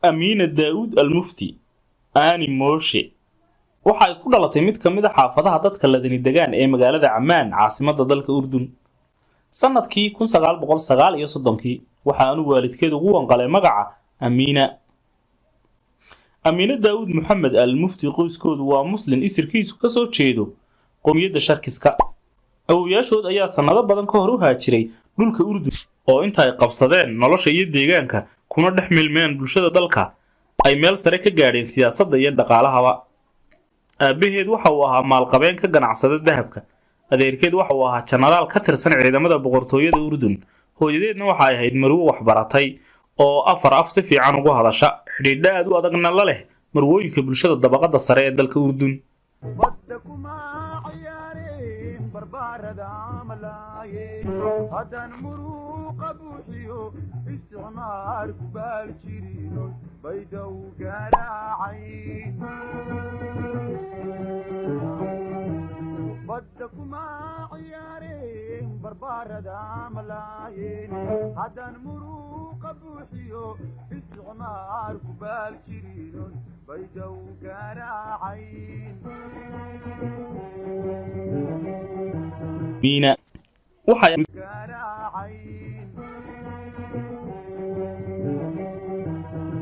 Amiina Daa'uud Almufti Aani Mooshe waxa ay ku dhalatay mid ka mid ah xaafadaha dadka ladani degaan ee magaalada Cammaan, caasimadda dalka Urdun, sannadkii 1939-kii. Waxaanu waalidkeed ugu wanqalay magaca Amiina. Amiina Daa'uud Moxamed Almufti qoyskoodu waa Muslim isirkiisu ka soo jeedo qowmiyadda Sharkiska. Awowayaashood ayaa sannado badan ka hor u haajiray dhulka Urdun, oo inta ay qabsadeen nolosha iyo deegaanka kuna dhex milmeen bulshada dalka ay meel sare ka gaadheen siyaasadda iyo dhaqaalahaba. Aabbaheed waxa uu ahaa maalqabeen ka ganacsada dahabka. Adeerkeed waxa uu ahaa jenaraal ka tirsan ciidamada boqortooyada Urdun. Hooyadeedna waxa ay ahayd marwo waxbaratay oo afar af si fiican ugu hadasha, xidhiidho aad u adagna la leh marwooyinka bulshada dabaqada sare ee dalka Urdun. Badda kuma ciyaareen barbaarada malaaye, haddaan muruuqa buuxiyo isticmaarku baal jirino baydow garaacay. Badda kuma ciyaareen barbaarada malaaye, haddaan muruuqa buuxiyo isticmaarku baal jirino baydow garaacay. Amiina waxay garaacay.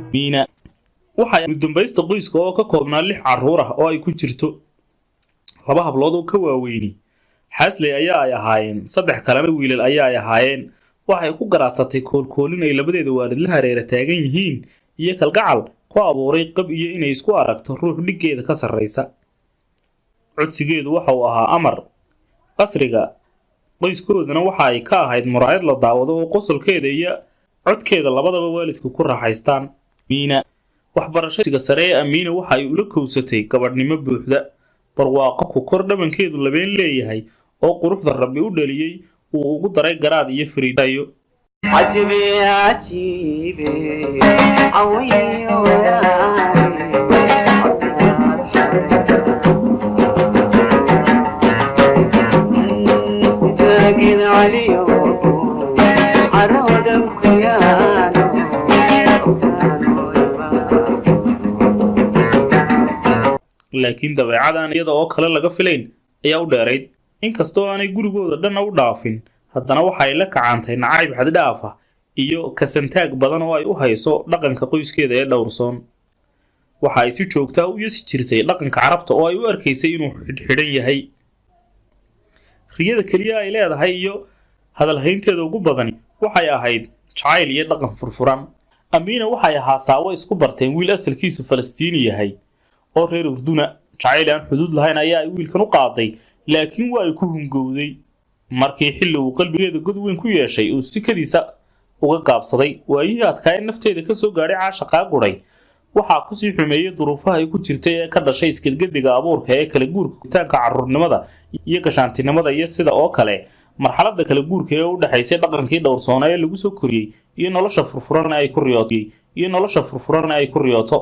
Amiina waxay ugu dambaysta qoyska oo ka koobnaa lix carruur ah oo ay ku jirto laba hablood oo ka waaweyni xaasley ayaa ay ahaayeen, saddex kalena wiilal ayaa ay ahaayeen. Waxay ku garaadsatay koolkoolin ay labadeeda waalid la hareera taagan yihiin iyo kalgacal ku abuuray qab iyo inay isku aragto ruux dhiggeeda ka sarraysa. Codsigeedu waxa uu ahaa amar. Qasriga qoyskoodana waxa ay ka ahayd muraayad la daawado oo qosolkeeda iyo codkeeda labadaba waalidku ku raaxaystaan. Amiina waxbarashadiga sare ee Amiina waxa ay ula kowsatay gabadhnimo buuxda, barwaaqo ku kor dhabankeedu labeen leeyahay oo quruxda Rabbi u dhaliyey uu ugu daray garaad iyo fariidayo. عجبي عجيبي عوي وياري سداقين علي عرودم كيانو كانوا. Laakiin dabeecadan iyada oo kale laga filayn ayaa u dheerayd. Inkastoo aanay gurigooda dhanna u dhaafin, haddana waxa ay la kacantay nacayb xaddhaaf ah iyo kasantaag badan oo ay u hayso dhaqanka qoyskeeda ee dhowrsoon. Waxa ay si joogtaa u yasi jirtay dhaqanka Carabta oo ay u arkaysay inuu xidhxidhan yahay. Riyada keliya ay leedahay iyo hadalhaynteeda ugu badani waxay ahayd jacayl iyo dhaqan furfuran. Amiina waxay ahaa saawo isku barteen wiil asalkiisu Falastiini yahay oo reer Urduna. Jacayl aan xuduud lahayn ayaa ay wiilkan u qaaday, laakiin waa ay ku hungowday markii xilli uu qalbigeeda god weyn ku yeeshay uu sikadiisa uga gaabsaday. Waayihii adkaa ee nafteeda ka soo gaadhay caashaqaa guray waxaa kusii xumeeyey duruufaha ay ku jirtay ee ka dhashay isgedgediga abuurka ee kala guurka guritaanka carruurnimada iyo gashaantinimada, iyo sida oo kale marxaladda kala guurka ee u dhexaysay dhaqankii dhowrsoona ee lagu soo koriyey iyo nolosha furfuran ay ku riyooto iyo nolosha furfuran ay ku riyooto.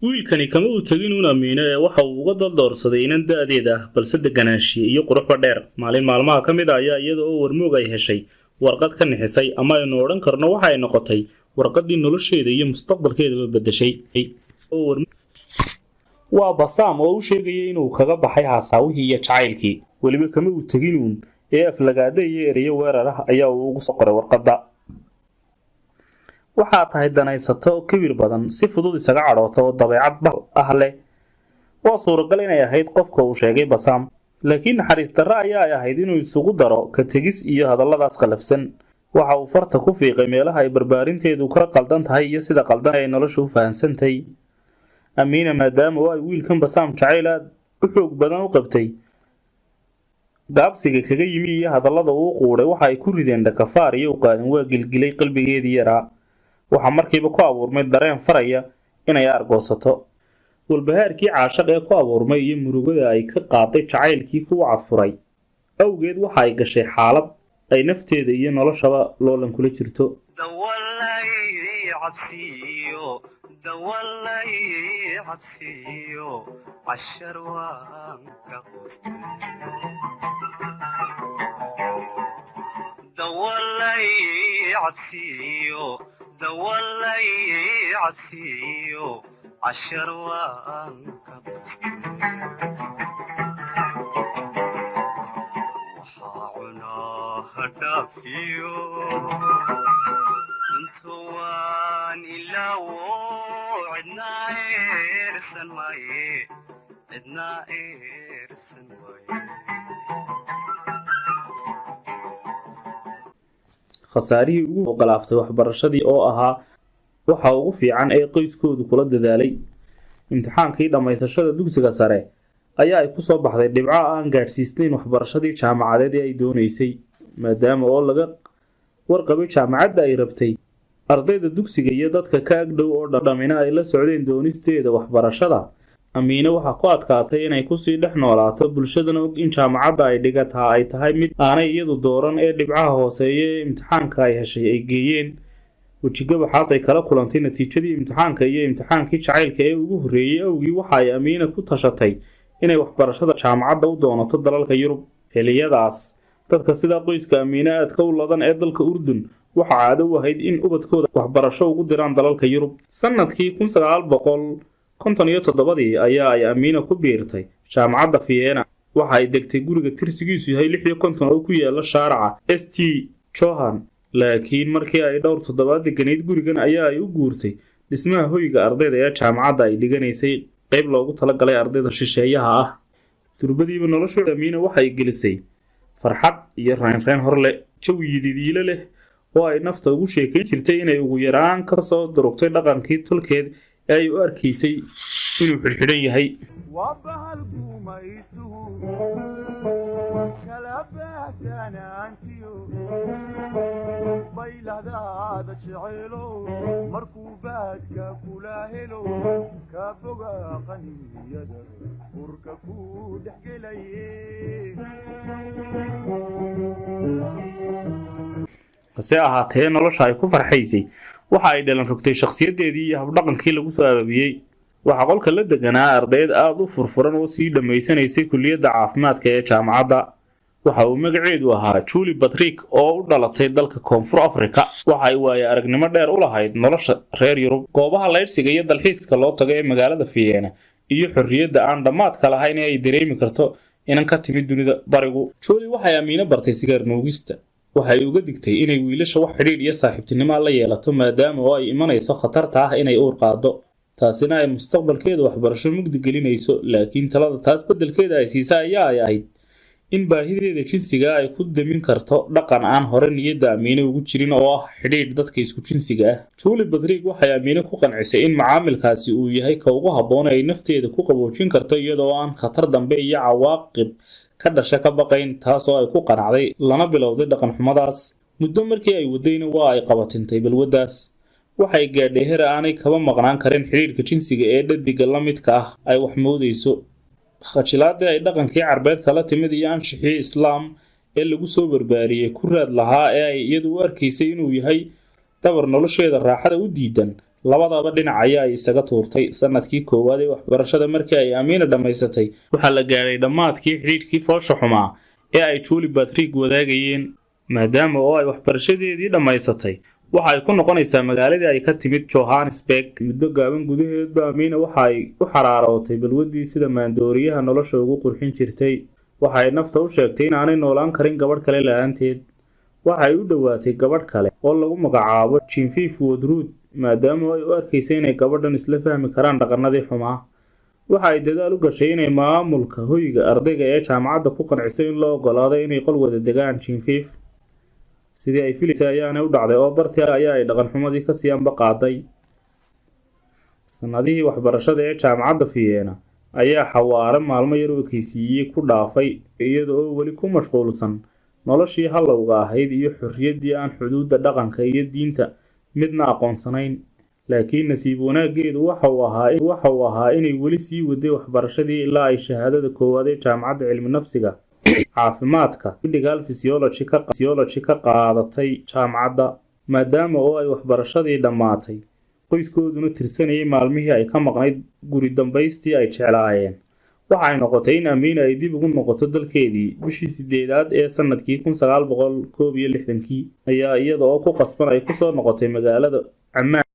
Wiilkani kama uu tegin uun Amiino ee waxa uu uga daldoorsaday inan da'deeda ah balse deganaanshiye iyo quruxba dheer. Maalin maalmaha ka mid ah ayaa iyada oo warmoog ay heshay warqad ka nixisay, ama aynu odhan karno waxa ay noqotay warqaddii nolosheeda iyo mustaqbalkeedaba beddeshay. Waa Basaam oo u sheegaya inuu kaga baxay haasaawihii iyo jacaylkii. Weliba kama uu tegin uun ee aflagaada iyo ereyo weerar ah ayaa uu ugu soo qoray warqadda. Waxaa tahay danaysato kibir badan, si fudud isaga cadhoota oo dabeecad bahal ah leh. Waa suuragal inay ahayd qofka uu sheegay Basaam, laakiin naxariis darro ayaa ay ahayd inuu isugu daro ka tegis iyo hadalladaas qallafsan. Waxa uu farta ku fiiqay meelaha ay barbaarinteedu ka qaldan tahay iyo sida qaldan ay nolosha u fahansantay. Amiina maadaama oo ay wiilkan Basaam jacayl aad u xoog badan u qabtay, gaabsiga kaga yimi iyo hadallada uu quudhay waxa ay ku rideen dhakafaar iyo uqaadan waa gilgilay qalbigeedii yaraa. Waxaa markiiba ku abuurmay dareen faraya inay argoosato. Walbahaarkii caashaq ee ku abuurmay iyo murugada ay ka qaaday jacaylkii ku wacadfuray awgeed waxa ay gashay xaalad ay nafteeda iyo noloshaba loolan kula jirto. dawalay cabsiyo dawalay cabsiyo cashar waan ka dawalay cabsiyo dawalay Cabsiiyo cashar waan ka bastay. Waxaa cunaa hadhaafiyo cunto waan ilaawo, cidna eersan maaye, cidna eersan maaye. Khasaarihii ugu ogolaaftay waxbarashadii oo ahaa waxa ugu fiican ee qoyskoodu kula dadaalay. Imtixaankii dhammaysashada dugsiga sare ayaa ay ku soo baxday dhibco aan gaadhsiisnayn waxbarashadii jaamacadeed ee ay doonaysay. Maadaama oo laga warqabay jaamacadda ay rabtay, ardayda dugsiga iyo dadka ka agdhow oo dhamina ay la socdeen doonisteeda waxbarashada, Amiine waxaa ku adkaatay inay kusii dhex noolaato bulshadana og in jaamacadda ay dhigataa ay tahay mid aanay iyadu dooran ee dhibcaha hooseeya ee imtixaanka ay heshay ay geeyeen. Wejigabaxaas ay kala kulantay natiijadii imtixaanka iyo imtixaankii jacaylka ee ugu horreeyey awgii, waxa ay Amiina ku tashatay inay waxbarashada jaamacadda u doonato dalalka Yurub. Xilliyadaas dadka sidaa qoyska Amiine aadka u ladan ee dalka Urdun waxa caado u ahayd in ubadkooda waxbarasho ugu diraan dalalka Yurub. Sanadkii 1957-dii ayaa ay Amiina ku biirtay jaamacadda Vienna. Waxa ay degtay guriga tirsigiisu yahay 56 oo ku yaala shaaraca St Johan, laakiin markii ay dhowr toddobaad deganayd gurigan ayaa ay u guurtay dhismaha hoyga ardayda ee jaamacadda ay dhiganaysay, qayb loogu talagalay ardayda shisheeyaha ah. Durbadiiba noloshu Amiina waxay gelisay farxad iyo raynrayn horle, jawi yididiile leh oo ay nafta ugu sheekayn jirtay inay ugu yaraan ka soo durugtay dhaqankii tolkeed ee ay u arkaysay inuu xidhxidhan yahay. Waa bahal gumaystuhu kala baahsanaantiyo baylahdaada jecelo, markuu baadka kula helo ka boga qaniyada burka ku dhex gelaye. Hase ahaatee nolosha ay ku farxaysay waxa ay dhalan rogtay shakhsiyadeedii iyo habdhaqankii lagu soo abaabiyey. Waxaa qolka la deganaa ardayd aad u furfuran oo sii dhammaysanaysay kulliyadda caafimaadka ee jaamacadda. Waxa uu magaceedu ahaa Julie Patrick oo u dhalatay dalka Koonfur Afrika. Waxa ay waaye aragnimo dheer u lahayd nolosha reer Yurub, goobaha laydhsiga iyo dalxiiska loo tago ee magaalada Vienna, iyo xorriyadda aan dhammaadka lahayn ee ay dareemi karto inan ka timid dunida barigu. Julie waxay Amiino bartay sigaar nuugista. Waxay uga digtay inay wiilasha wax xidhiidh iyo saaxiibtinimo la yeelato, maadaama oo ay imanayso khatarta ah inay uur qaado, taasina ay mustaqbalkeeda waxbarasho mugdi gelinayso. Laakiin talada taas beddelkeeda ay siisa ayaa ay ahayd in baahideeda jinsiga ay ku damin karto dhaqan aan hore niyadda Amiine ugu jirin oo ah xidhiidh dadka isku jinsiga ah. Julie Patrick waxay Amiine ku qancisay in macaamilkaasi uu yahay ka ugu habboon ay nafteeda ku qaboojin karto, iyadoo aan khatar dambe iyo cawaaqib ka dhasha ka baqayn, taasoo ay ku qanacday lana bilowday dhaqan xumadaas. Muddo markii ay wadayna waa ay qabatintay balwaddaas. Waxay gaadhay heer aanay kaba maqnaan karin xidhiidhka jinsiga ee dhadiga la midka ah ay wax moodayso. Khajilaadii ay dhaqankii carbeed kala timid iyo anshixii islaam ee lagu soo barbaariyey ku raad lahaa ee ay iyadu u arkaysay inuu yahay dabar nolosheeda raaxada u diidan, labadaba dhinac ayaa ay isaga tuurtay. Sanadkii koowaad ee waxbarashada markii ay Amiina dhammaysatay, waxaa la gaadhay dhammaadkii xidhiidhkii foosha xumaa ee ay Julie Patrick wadaagayeen. Maadaama oo ay waxbarashadeedii dhammaysatay, waxa ay ku noqonaysaa magaaladii ay ka timid, Johannesburg. Muddo gaaban gudaheedba Amiina waxa ay u xaraarootay balwaddii sida maandooriyaha nolosha ugu qurxin jirtay. Waxa ay nafta u sheegtay in aanay noolaan karin gabadh kale la-aanteed. Waxa ay u dhowaatay gabadh kale oo lagu magacaabo Jinfiif Wodruud, maadaama ay u arkaysay inay gabadhan isla fahmi karaan dhaqanadii xumaa. Waxa ay dadaal u gashay inay maamulka hoyga ardayga ee jaamacadda ku qanciso in loo ogolaado inay qol wada degaan Jinfiif. Sidii ay filaysay ayaanay u dhacday oo bartii ayaa ay dhaqan xumadii kasii anba qaaday. Sanadihii waxbarashada ee jaamacadda Vienna ayaa xawaare maalmo yar u ekeysiiyey ku dhaafay, iyada oo weli ku mashquulsan noloshii hallowga ahayd iyo xorriyaddii aan xuduudda dhaqanka iyo diinta midna aqoonsanayn. Laakiin nasiib wanaaggeedu waxa uu ahaa inay weli sii waday waxbarashadii ilaa ay shahaadada koowaad ee jaamacadda cilmi nafsiga caafimaadka medical physiology ka qaadatay jaamacadda. Maadaama oo ay waxbarashadii dhammaatay, qoyskooduna tirsanayay maalmihii ay ka maqnayd guri dambaystii ay jeclaayeen, waxa ay noqotay in Amiina ay dib ugu noqoto dalkeedii. Bishii 8aad ee sanadkii 1961-kii ayaa iyada oo ku qasban ay kusoo noqotay magaalada Camaan.